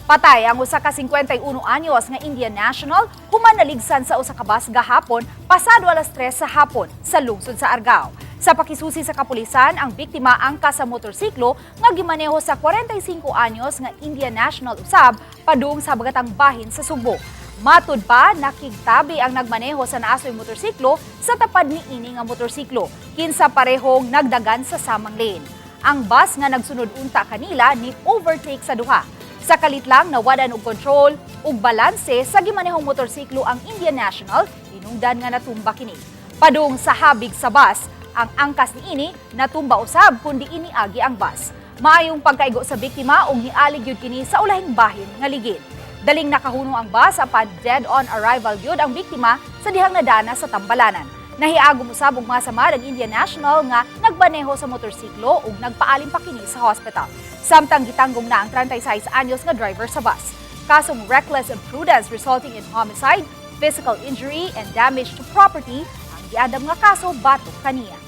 Patay ang usa ka 51 anyos nga Indian national human naligsan sa usa ka bus gahapon pasado alas 3 sa hapon sa lungsod sa Argao. Sa pakisusi sa kapulisan, ang biktima angkas sa motorsiklo nga gimaneho sa 45 anyos nga Indian national usab padung sa habagatang bahin sa Sugbo. Matud pa, nakigtabi ang nagmaneho sa naasoy motorsiklo sa tapad ni ini nga motorsiklo, kinsa parehong nagdagan sa samang lane. Ang bus nga nagsunod unta kanila ni overtake sa duha. Sa kalit lang nawadan og kontrol ug balanse sa gimanehong motorsiklo ang Indian national, hinungdan nga natumba kini. Padung sa habig sa bus, ang angkas niini natumba usab kundi iniagi ang bus. Maayong pagkaigo sa biktima ug nialig gyud kini sa ulahing bahin nga ligid. Daling nakahunong ang bus apan dead on arrival gyud ang biktima sa dihang nadana sa tambalanan. Nahiagom usab og masamad ang Indian national nga nagmaneho sa motorsiklo ug nagpaalim pa kini sa hospital. Samtang gitanggong na ang 36 anyos nga driver sa bus. Kasong reckless imprudence resulting in homicide, physical injury and damage to property ang giandam nga kaso batok kaniya.